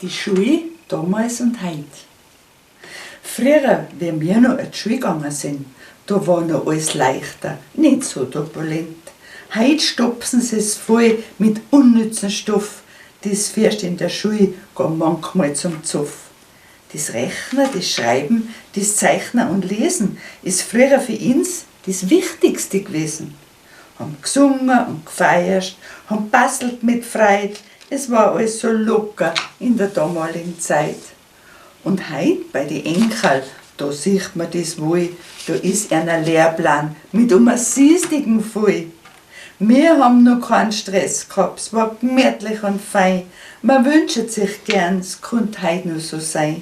Die Schul damals und heut. Früher, wie mir no a d'Schul gange sind, da war no alles leichter, ned so turbulent. Heut stopfen sie's voll mit unnützen Stoff, des führst in der Schul gar manchmal zum Zoff. Des Rechnen, des Schreiben, des Zeichnen und Lesen is früher für ins des Wichtigste gewesen. Ham gesungen und gefeierst, ham bastelt mit Freud, es war alles so locker in der damaligen Zeit. Und heut bei die Enkerl, da sieht man des wohl, da is einer Lehrplan mit um a Siestigen voll. Mir ham no keinen Stress gehabt, es war gemütlich und fein. Man wünscht sich gern, es konnt heut no so sein.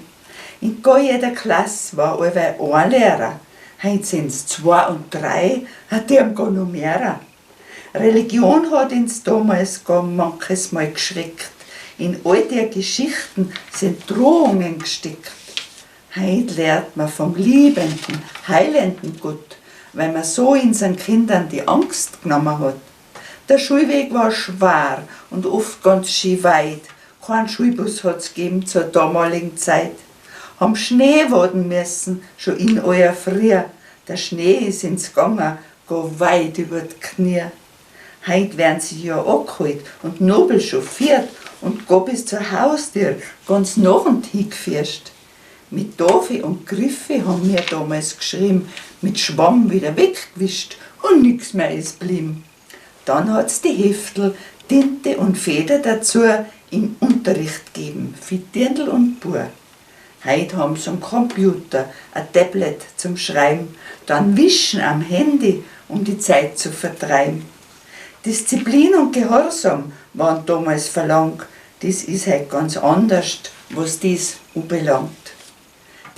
In gar jeder Klasse war allweil ein Lehrer. Heut sind's zwei und drei, die haben gar noch mehrer. Religion hat uns damals gar manches Mal geschreckt. In all der Geschichten sind Drohungen gesteckt. Heut lehrt man vom liebenden, heilenden Gott, weil man so unseren Kindern die Angst genommen hat. Der Schulweg war schwer und oft ganz schön weit. Kein Schulbus hat's gegeben zur damaligen Zeit. Haben Schnee waden müssen, schon in aller Früh. Der Schnee ist ins gange, gar weit über die Knie. Heut werden sie ja angeholt und nobel chauffiert und gar bis zur Haustür ganz nachend hingeführt. Mit Tafel und Griffe haben wir damals geschrieben, mit Schwamm wieder weggewischt und nix mehr ist blieben. Dann hat's die Heftel, Tinte und Feder dazu im Unterricht gegeben, für Dirndl und Bua. Heut haben sie einen Computer, ein Tablet zum Schreiben, dann Wischen am Handy, um die Zeit zu vertreiben. Disziplin und Gehorsam waren damals verlangt, das ist heut ganz anders, was dies anbelangt.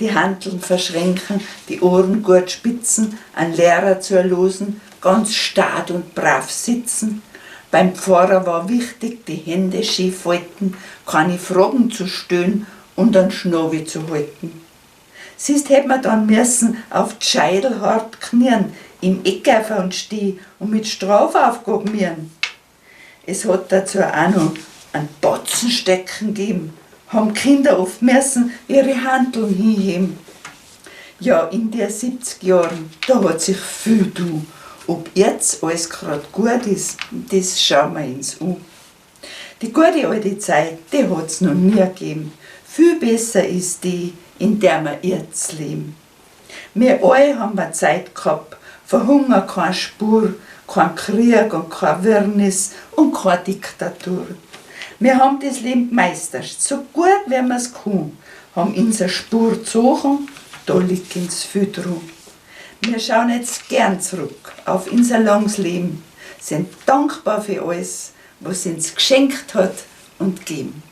Die Hanteln verschränken, die Ohren gut spitzen, an Lehrer zu erlosen, ganz stad und brav sitzen. Beim Pfarrer war wichtig, die Hände schön falten, keine Fragen zu stellen und an Schnobi zu halten. Siehst, hätt man dann müssen auf d'Scheidel hart knien, im Eckerfer und steh und mit Strafaufgaben mieren. Es hat dazu auch noch einen Batzenstecken gegeben, haben Kinder oft müssen ihre Hanteln hinheben. Ja, in der 70 Jahren, da hat sich viel du. Ob jetzt alles grad gut ist, das schauen wir uns an. Die gute alte Zeit, die hat's noch nie gegeben. Viel besser ist die, in der wir jetzt leben. Wir alle haben eine Zeit gehabt, von Hunger keine Spur, kein Krieg und kein Wirrnis und keine Diktatur. Wir haben das Leben gemeistert, so gut wie wir's können, haben unsere Spur gezogen, da liegt uns viel dran. Wir schauen jetzt gern zurück auf unser langes Leben, sind dankbar für alles, was uns geschenkt hat und gegeben.